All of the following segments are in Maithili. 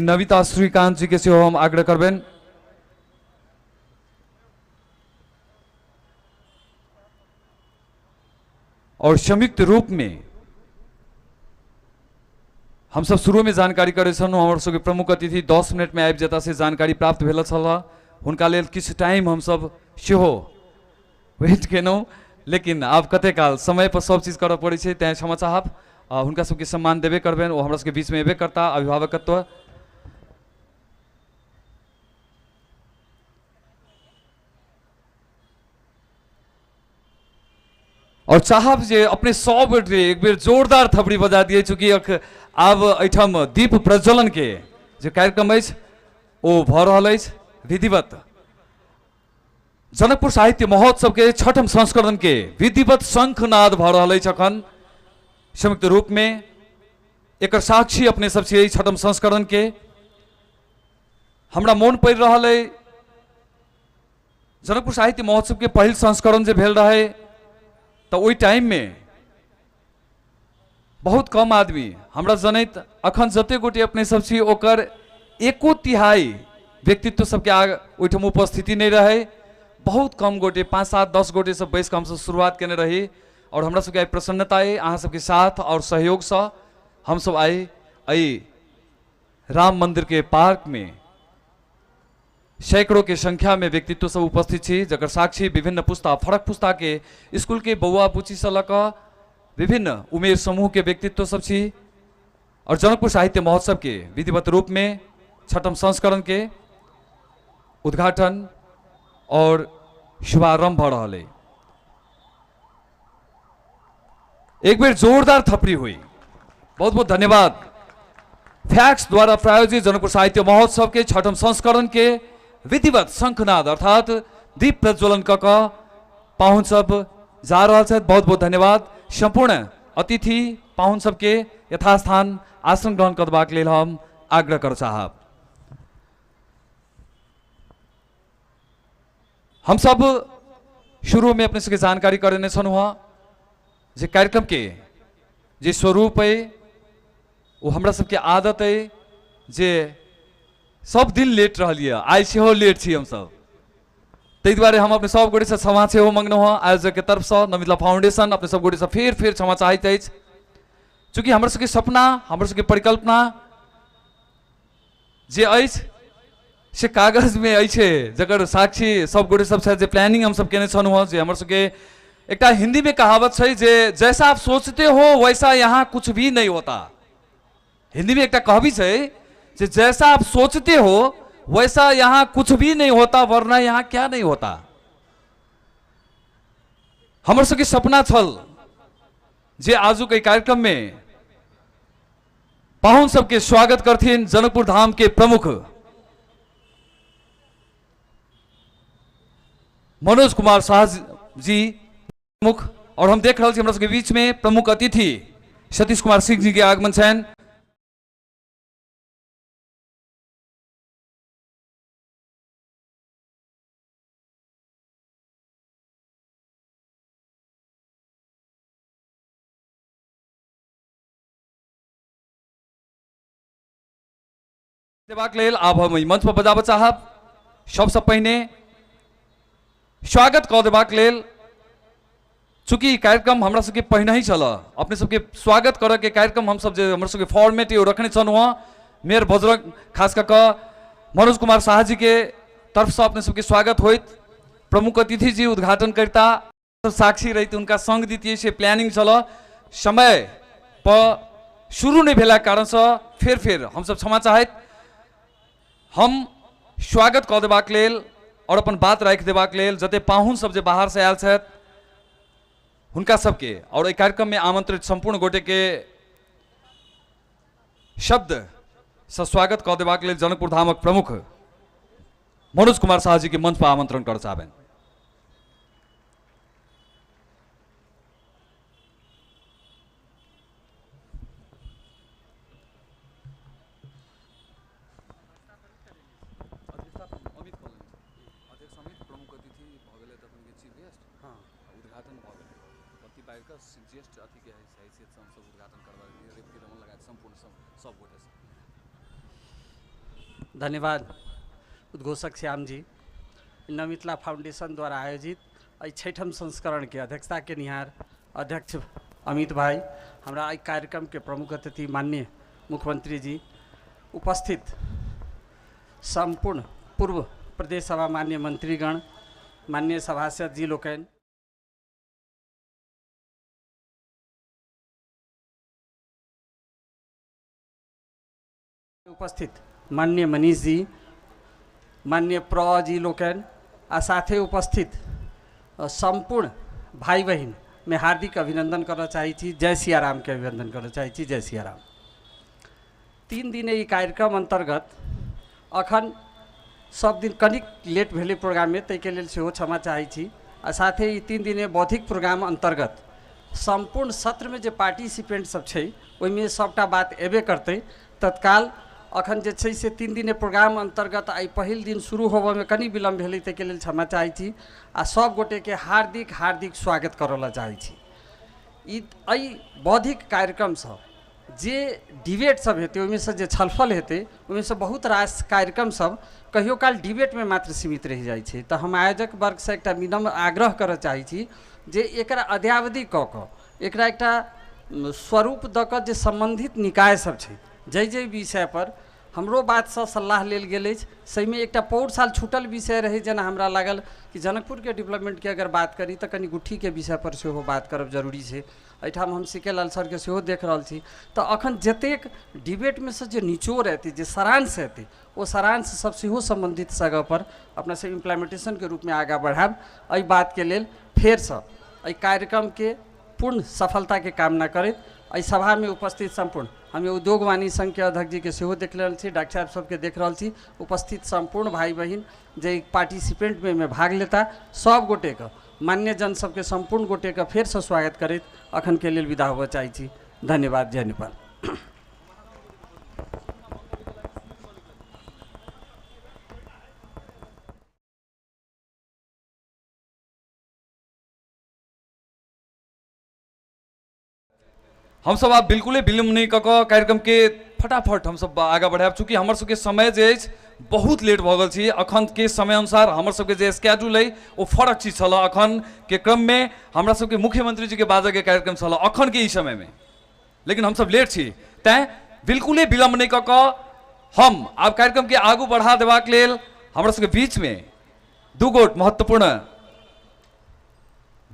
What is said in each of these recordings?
नविता श्रीकांत जी के सेहो हम आग्रह करबनि। और संयुक्त रूप में हम सब शुरू में जानकारी करै छलहुँ, हमर सबके प्रमुख अतिथि 10 मिनट में आबि जेता से जानकारी प्राप्त भेल छल। हुनका लेल किछु टाइम हम सब सेहो वेट केलहुँ, लेकिन आब कते काल समय पर सब चीज करऽ पड़ै छै, तैं क्षमा चाहब। हुनका सबके सम्मान देबे करबनि, ओ हमरा सबके बीचमे एबे करता अभिभावकत्व। और चाहब जे अपने सब गोटे एक बेर जोरदार थपड़ी बजा दिए, चूँकि आब एहिठाम दीप प्रज्वलन के जे कार्यक्रम अछि ओ भऽ रहल अछि विधिवत। जनकपुर साहित्य महोत्सव के छठम संस्करण के विधिवत शंखनाद भऽ रहल अछि अखन संयुक्त रूप में। एकर साक्षी अपने सब छियै छठम संस्करण के। हमरा मोन पड़ि रहल अइ जनकपुर साहित्य महोत्सव के पहिल संस्करण जे भेल रहे तऽ ओहि टाइम में बहुत कम आदमी, हमरा जनैत अखन जते गोटे अपने सब छी ओकर 1/3 व्यक्तित्व सबके ओहिठाम उपस्थिति नहीं रहे। बहुत कम गोटे 5 7 10 गोटे सब बैस कऽ हमसब शुरुआत केने रही। और हमरा सबके आइ प्रसन्नता अइ अहाँ सबके साथ और सहयोगसँ हमसब आइ एहि राम मंदिर के पार्क में सैकड़ों के संख्या में व्यक्तित्व सब उपस्थित छी, जकर साक्षी विभिन्न पुस्ता फरक पुस्ता के स्कूल के बौआ बुची से लऽ कऽ विभिन्न उमेर समूह के व्यक्तित्व सब छी। और जनकपुर साहित्य महोत्सव के विधिवत रूप में छठम संस्करण के उद्घाटन और शुभारंभ भऽ रहल अइ। एक बेर जोरदार थपड़ी हुई, बहुत बहुत धन्यवाद। फैक्स द्वारा प्रायोजित जनकपुर साहित्य महोत्सव के छठम संस्करण के विधिवत शंखनाद अर्थात दीप प्रज्वलन कऽ कऽ पाहुन सब जा रहल छथि। बहुत बहुत धन्यवाद। संपूर्ण अतिथि पाहुन सबके यथास्थान आसन ग्रहण करबाक लेल हम आग्रह कर चाहब। हम सब शुरू में अपने सबके जानकारी करेने छलहुँ हँ जे कार्यक्रम के जे स्वरूप अइ ओ हमरा सबके आदत अइ जे सब दिन लेट रहल यऽ, आइ सेहो लेट छी हमसब, ताहि दुआरे हम अपने सब गोटेसँ क्षमा सेहो मङ्गलहुँ हँ। आयोजकके तरफसँ नवमिथिला फाउंडेशन अपने सब गोटेसँ फेर फेर क्षमा चाहैत अछि। चूँकि हमर सबके सपना, हमर सबके परिकल्पना जे अछि से कागजमे अछि, जकर साक्षी सब गोटे सब छथि जे प्लानिंग हमसब केने छलहुँ हँ। जे हमर सबके एकटा हिन्दीमे कहावत छै जे जैसा आप सोचते हो वैसा यहाँ कुछ भी नहीं होता। हिन्दीमे एकटा कहबी छै जे जैसा आप सोचते हो वैसा यहाँ कुछ भी नहीं होता, वरना यहाँ क्या नहीं होता। हमर सबके सपना छल जे आजुक एहि कार्यक्रममे पाहुन सबके स्वागत करथिन जनकपुर धाम के प्रमुख मनोज कुमार शाह जी प्रमुख। और हम देख रहल छी हमरा सबके बीच में प्रमुख अतिथि सतीश कुमार सिंह जी के आगमन छनि। देबाक लेल आब हम मंच पर बजाबऽ चाहब। सबसँ पहिने स्वागत कऽ देबाक लेल, चूँकि कार्यक्रम हमरा सबके पहिने ही छल, अपने सबके स्वागत करऽ के कार्यक्रम हमसब जे हमर सबके फॉर्मेट एगो रखने छलहुँ हँ, मेयर बजरंग खास कऽ कऽ मनोज कुमार शाह जी के तरफसँ अपने सबके स्वागत होइत, प्रमुख अतिथि जी उद्घाटन करता, साक्षी रहित उनका संग दितियै से प्लानिंग छल। समय पर शुरू नहीं भेलाके कारणसँ फेर फेर हमसब क्षमा चाहैत हम स्वागत कऽ देबाक लेल और अपन बात राखि देबाक लेल जते पाहुन सब जे बाहरसँ आयल छथि हुनका सबके और एहि कार्यक्रममे आमंत्रित सम्पूर्ण गोटेके शब्दसँ स्वागत कऽ देबाक लेल जनकपुर धामक प्रमुख मनोज कुमार शाह जी के मंच पर आमंत्रण कर चाहबनि। उद्घाटन भऽ गेलै, बत्ती बारि कऽ ज्येष्ठ अथीके हैसियतसँ हमसब उद्घाटन करबा देलियै, रेवती रमन लगायत सम्पूर्ण सब गोटेसँ। धन्यवाद उद्घोषक श्याम जी। नव मिथिला फाउंडेशन द्वारा आयोजित एहि छठम संस्करण के अध्यक्षता के निहार अध्यक्ष अमित भाई, हमरा एहि कार्यक्रम के प्रमुख अतिथि माननीय मुख्यमंत्री जी, उपस्थित संपूर्ण पूर्व प्रदेश सभा माननीय मंत्रीगण, माननीय सभासद जी लोकनि, उपस्थित माननीय मनीष जी, माननीय प्र जी लोकनि आ साथे उपस्थित संपूर्ण भाई बहिन में हार्दिक अभिनंदन करऽ चाहै छी। जय सियाराम के अभिनंदन करऽ चाहै छी। जय सियाराम। 3 दिन ई कार्यक्रम अंतर्गत अखन सब दिन कनिक लेट भेलै प्रोग्राममे, ताहिके लेल सेहो क्षमा चाहै छी। आ साथे ई 3 दिन बौद्धिक प्रोग्राम अंतर्गत सम्पूर्ण सत्रमे जे पार्टिसिपेंट सब छै ओहिमे सबटा बात एबे करतै। तत्काल अखन जे छै से 3 दिन प्रोग्राम अंतर्गत आइ पहिल दिन शुरू होबऽमे कनि विलम्ब भेलै, ताहिके लेल क्षमा चाहै छी आ सब गोटेके हार्दिक हार्दिक स्वागत करऽ लए चाहै छी। ई एहि बौद्धिक कार्यक्रमसँ जे डिबेट सब हेतै, ओहिमेसँ जे छलफल हेतै, ओहिमेसँ बहुत रास कार्यक्रम सब कहियो काल डिबेटमे मात्र सीमित रहि जाइ छै। तऽ हम आयोजक वर्गसँ एकटा विनम्र आग्रह करऽ चाहै छी जे एकरा अद्यावधि कऽ कऽ एकरा एकटा स्वरूप दऽ कऽ जे सम्बन्धित निकाय सब छै, जाहि जाहि विषयपर हमरो बातसँ सलाह लेल गेल अछि, सहीमे एकटा पौर साल छूटल विषय रहै, जेना हमरा लागल कि जनकपुरके डेवलपमेंटके अगर बात करी तऽ कनि गुट्ठीके विषयपर सेहो बात करब जरूरी छै। एहिठाम हम सी के लाल सरके सेहो देख रहल छी। तऽ अखन जतेक डिबेटमे से जे निचोड़ एतै, जे सारांश एतै, ओ सारांश सब सेहो सम्बन्धित जगहपर अपना सब इम्प्लीमेंटेशनके रूपमे आगाँ बढ़ायब। एहि बातके लेल फेरसँ एहि कार्यक्रमके पूर्ण सफलताके कामना करैत एहि सभामे उपस्थित सम्पूर्ण हम उद्योग वाणिज्य संघ के अध्यक्ष जी के सेहो देख रहल छी, डॉक्टर साहब सबके देख रहल छी, उपस्थित सम्पूर्ण भाई बहिन जे पार्टिसिपेंटमे एहिमे भाग लेता सब गोटेके, मान्य जन सबके सम्पूर्ण गोटेके फेरसँ स्वागत करैत अखन के लेल विदा होबऽ चाहै छी। धन्यवाद। जय नेपाल। हम सब आब बिल्कुले विलम्ब नहीं कऽ कऽ कार्यक्रम के फटाफट हम सब आगाँ बढ़ायब। चूँकि हमर सबके समय जे अछि बहुत लेट भऽ गेल छी। अखन के समय अनुसार हमर सबके जे स्केड्यूल अइ ओ फरक चीज छल। अखन के क्रम में हमरा सबके मुख्यमंत्री जी के बाजऽ के कार्यक्रम छल अखन के ई समय में, लेकिन हम सब लेट छी, तैं बिल्कुले विलम्ब नहीं कऽ कऽ हम आब कार्यक्रम के आगू बढ़ा देबाक लेल हमरा सबके बीच में 2 गोट महत्वपूर्ण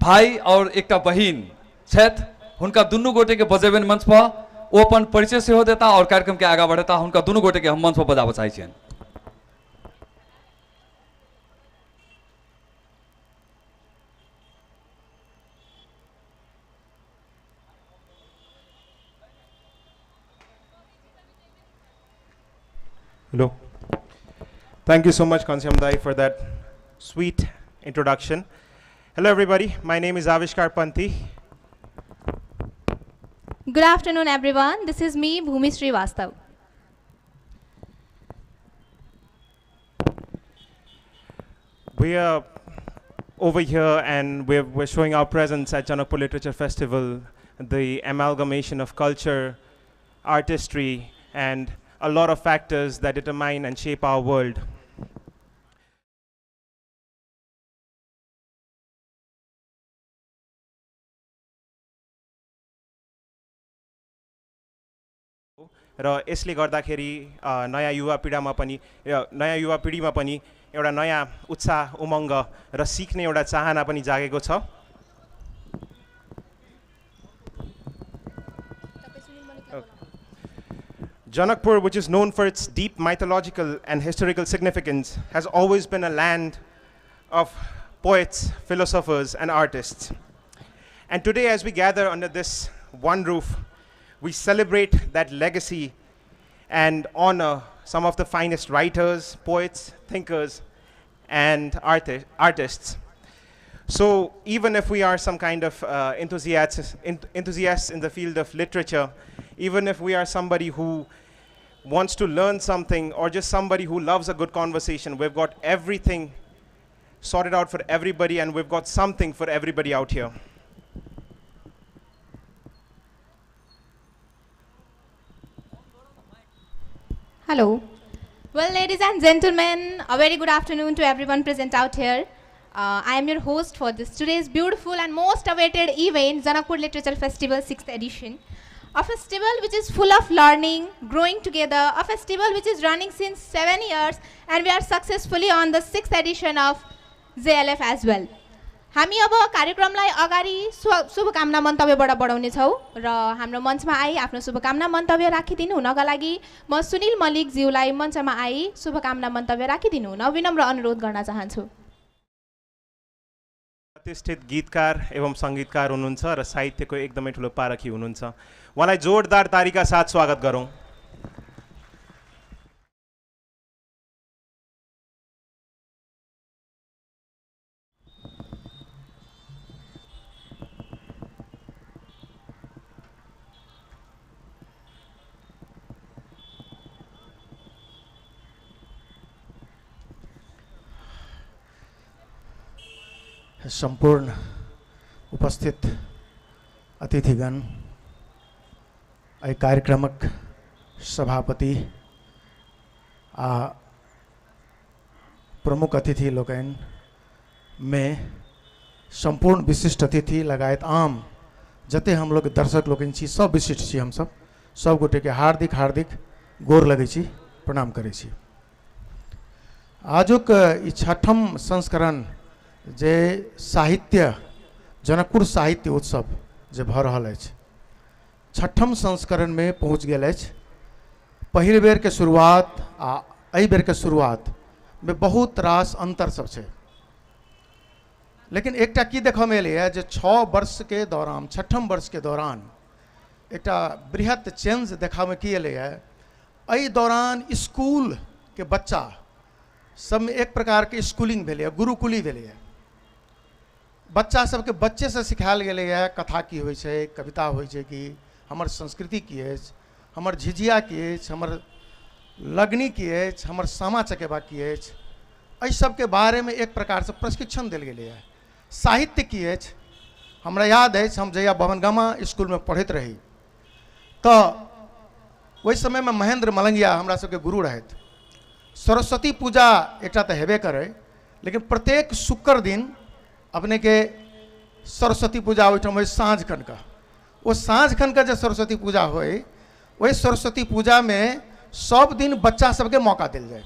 भाई और एकटा बहिन छथि। हुनका दुनू गोटे के बजेबनि मंच पर, ओ अपन परिचय सेहो देता और कार्यक्रम के आगाँ बढ़ेता। हुनका दुनू गोटे के हम मंच पर बजाबऽ चाहै छियनि। Hello. Thank you so much, Ghanshyam Dai, for that sweet introduction. Hello, everybody. My name is Avishkar Panthi. Good afternoon, everyone. This is me, Bhumi Srivastav. We are over here and we're showing our presence at Janakpur Literature Festival, the amalgamation of culture, artistry, and a lot of factors that determine and shape our world. र यसले गर्दाखेरि नयाँ युवा पीढामा पनि, नयाँ युवा पिँढीमा पनि एउटा नयाँ उत्साह, उमङ्ग र सिक्ने एउटा चाहना पनि जागेको छ। Janakpur, which is known for its deep mythological and historical significance, has always been a land of poets, philosophers, and artists. And today, as we gather under this one roof, we celebrate that legacy and honor some of the finest writers, poets, thinkers, and artists. So even if we are some kind of enthusiasts in the field of literature, even if we are somebody who wants to learn something or just somebody who loves a good conversation, we've got everything sorted out for everybody, and we've got something for everybody out here. Hello. Well, ladies and gentlemen, a very good afternoon to everyone present out here. I am your host for this today's beautiful and most awaited event, Janakpur Literature Festival 6th edition. A festival which is full of learning, growing together, a festival which is running since 7 years, and we are successfully on the 6th edition of JLF as well. हामी अब कार्यक्रमलाई अगाडि शुभकामना मन्तव्यबाट बढाउनेछौँ र हाम्रो मञ्चमा I आफ्नो शुभकामना मन्तव्य राखिदिनु हुनका लागि म सुनिल मल्लिकज्यूलाई मञ्चमा I शुभकामना मन्तव्य राखिदिनु हुन विनम्र अनुरोध गर्न चाहन्छु। प्रतिष्ठित गीतकार एवं सङ्गीतकार हुनुहुन्छ र साहित्यको एकदमै ठुलो पारखी हुनुहुन्छ। उहाँलाई जोरदार तालीका साथ स्वागत गरौँ। सम्पूर्ण उपस्थित अतिथिगण, एहि कार्यक्रमक सभापति आ प्रमुख अतिथि लोकनि में सम्पूर्ण विशिष्ट अतिथि लगायत आम जते हम लोग दर्शक लोकनि छी सब विशिष्ट छी। हम सब सब गोटे के हार्दिक हार्दिक गोर लगै छी, प्रणाम करै छी। आजुक ई छठम संस्करण जे साहित्य जनकपुर साहित्य उत्सव जे भऽ रहल अछि, छठम संस्करणमे पहुँच गेल अछि। पहिल बेरके शुरुआत आ एहि बेरके शुरुआतमे बहुत रास अंतर सब छै, लेकिन एकटा की देखऽमे एलैए जे 6 वर्षके दौरान, छठम वर्षके दौरान एकटा बृहत चेंज देखामे की एलैए, एहि दौरान स्कूलके बच्चा सबमे एक प्रकारके स्कूलिंग भेलैए, गुरुकुली भेलैए। बच्चा सबके बच्चे से सिखायल गेलैए कथा की होइ छै, कविता होइ छै की, हमर संस्कृति की अछि, हमर झिझिया की अछि, हमर लगनी की अछि, हमर सामा चकेबा की अछि, एहि सबके बारेमे एक प्रकारसँ प्रशिक्षण देल गेलैए। साहित्य की अछि, हमरा याद अछि हम जहिया बभनगामा स्कूलमे पढ़ैत रही तऽ ओहि समयमे महेंद्र मलंगिया हमरा सबके गुरु रहथि। सरस्वती पूजा एकटा तऽ हेबे करै, लेकिन प्रत्येक शुक्र दिन अपने के सरस्वती पूजा ओहिठाम होइ साँझ खनका। ओ साँझ खनका जे सरस्वती पूजा होइ, ओहि सरस्वती पूजामे सब दिन बच्चा सबके मौका देल जाय।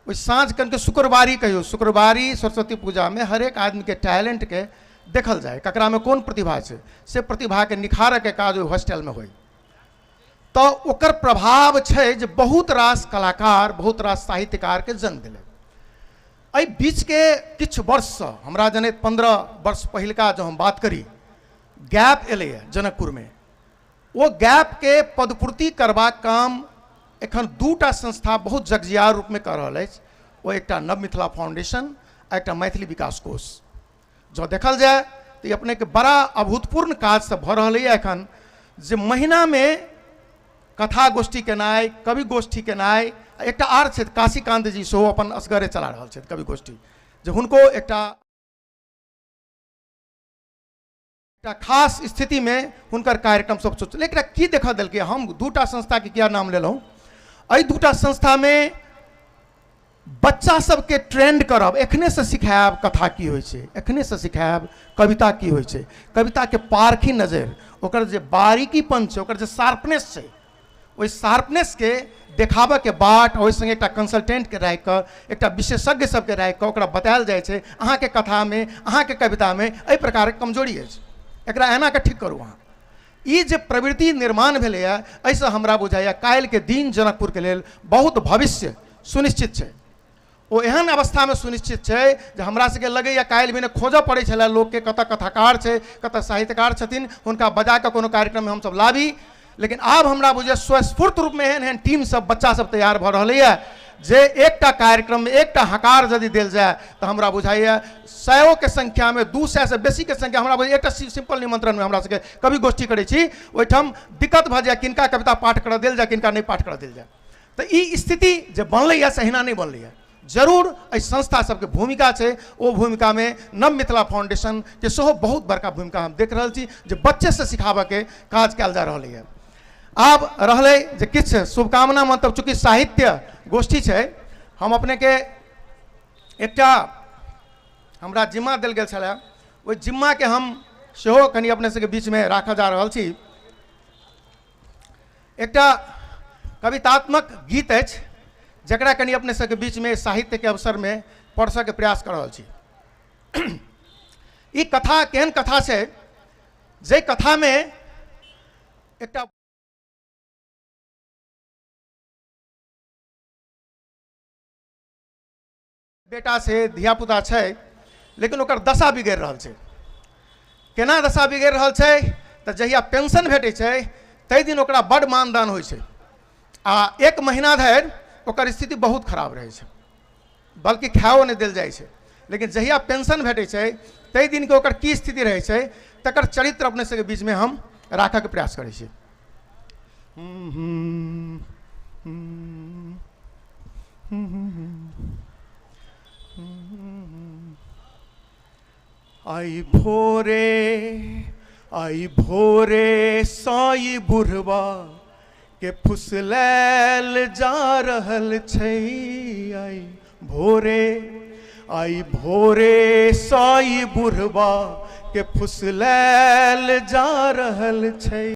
ओहि साँझ खनके शुक्रवारी कहियो, शुक्रवारी सरस्वती पूजामे हरेक आदमीके टैलेंटके देखल जाय, ककरामे कोन प्रतिभा छै, से प्रतिभाके निखारके काज ओहि हॉस्टलमे होइ। तऽ ओकर प्रभाव छै जे बहुत रास कलाकार, बहुत रास साहित्यकारके जन्म भेलै। एहि बीचके किछु वर्षसँ हमरा जनैत 15 वर्ष पहिलका जो हम बात करी, गैप एलैए जनकपुरमे। ओ गैपके पदपूर्ति करबाक काम एखन दूटा संस्था बहुत जगजियार रूपमे कऽ रहल अछि। ओ एकटा नव मिथिला फाउंडेशन आ एकटा मैथिली विकास कोष। जँ देखल जाय तऽ अपनेके बड़ा अभूतपूर्ण काज सब भऽ रहल यऽ एखन, जे महीनामे कथा गोष्ठी केनाइ, कवि गोष्ठी केनाइ, एकटा आर छथि काशीकान्त जी सेहो अपन असगरे चला रहल छथि कवि गोष्ठी, जे हुनको एकटा खास स्थितिमे हुनकर कार्यक्रम सब सोचल। एकरा की देखऽ देलकै, हम दूटा संस्थाके किया नाम लेलहुँ, एहि दूटा संस्थामे बच्चा सबके ट्रेंड करब, एखनेसँ सिखायब कथा की होइ छै, एखनेसँ सिखायब कविता की होइ छै, कविताके पारखी नजरि, ओकर जे बारीकीपन छै, ओकर जे शार्पनेस छै, ओहि शार्पनेसके देखाबऽके बाट, ओहि सङ्गे एकटा कंसल्टेंटके राखिकऽ, एकटा विशेषज्ञ सबके राखिकऽ ओकरा बतायल जाइ छै अहाँके कथामे, अहाँके कवितामे एहि प्रकारके कमजोरी अछि, एकरा एना कऽ ठीक करू अहाँ। ई जे प्रवृत्ति निर्माण भेलैए, एहिसँ हमरा बुझाइए काल्हिके दिन जनकपुरके लेल बहुत भविष्य सुनिश्चित छै। ओ एहन अवस्थामे सुनिश्चित छै जे हमरा सबके लगैए काल्हि बिना खोजऽ पड़ै छलै लोकके कतऽ कथाकार छै, कतऽ साहित्यकार छथिन, हुनका बजा कऽ कोनो कार्यक्रममे हमसब लाबी। लेकिन आब हमरा बुझाइए स्वस्फूर्त रूपमे एहन एहन टीम सब, बच्चा सब तैयार भऽ रहलैए जे एकटा कार्यक्रममे एकटा हकार यदि देल जाय तऽ हमरा बुझाइए सएओके संख्यामे, 200 से बेसीके संख्या हमरा बुझाइए एकटा सिंपल निमंत्रणमे हमरा सबके कवि गोष्ठी करै छी, ओहिठाम दिक्कत भऽ जाय किनका कविता पाठ करऽ देल जाय, किनका नहि पाठ करऽ देल जाय। तऽ ई स्थिति जे बनलैए से एहिना नहि बनलैए, जरूर एहि संस्था सबके भूमिका छै। ओ भूमिकामे नव मिथिला फाउंडेशनके सेहो बहुत बड़का भूमिका हम देख रहल छी जे बच्चेसँ सिखाबऽके काज कयल जा रहलैए। आब रहलै जे किछु शुभकामना, मतलब चूँकि साहित्य गोष्ठी छै, हम अपनेके एकटा हमरा जिम्मा देल गेल छलै, ओहि जिम्माके हम सेहो कनि अपने सबके बीचमे राखऽ जा रहल छी। एकटा कवितात्मक गीत अछि जकरा कनि अपने सबके बीचमे साहित्यके अवसरमे पढ़सऽके प्रयास कऽ रहल छी। ई कथा केहन कथा छै, जाहि कथामे एकटा बेटा छै, धियापुता छै, लेकिन ओकर दशा बिगड़ि रहल छै। केना दशा बिगड़ि रहल छै तऽ जहिया पेंशन भेटै छै ताहि दिन ओकरा बड्ड मानदान होइ छै आ एक महीना धरि ओकर स्थिति बहुत खराब रहै छै, बल्कि खाओ नहि देल जाइ छै। लेकिन जहिया पेंशन भेटै छै ताहि दिनके ओकर की स्थिति रहै छै तकर चरित्र अपने सबके बीचमे हम राखऽके प्रयास करै छी। आई भोरे साई बुढ़वा के फुसलैल जा रहल छै। आई भोरे साई बुढ़वा के फुसलैल जा रहल छै।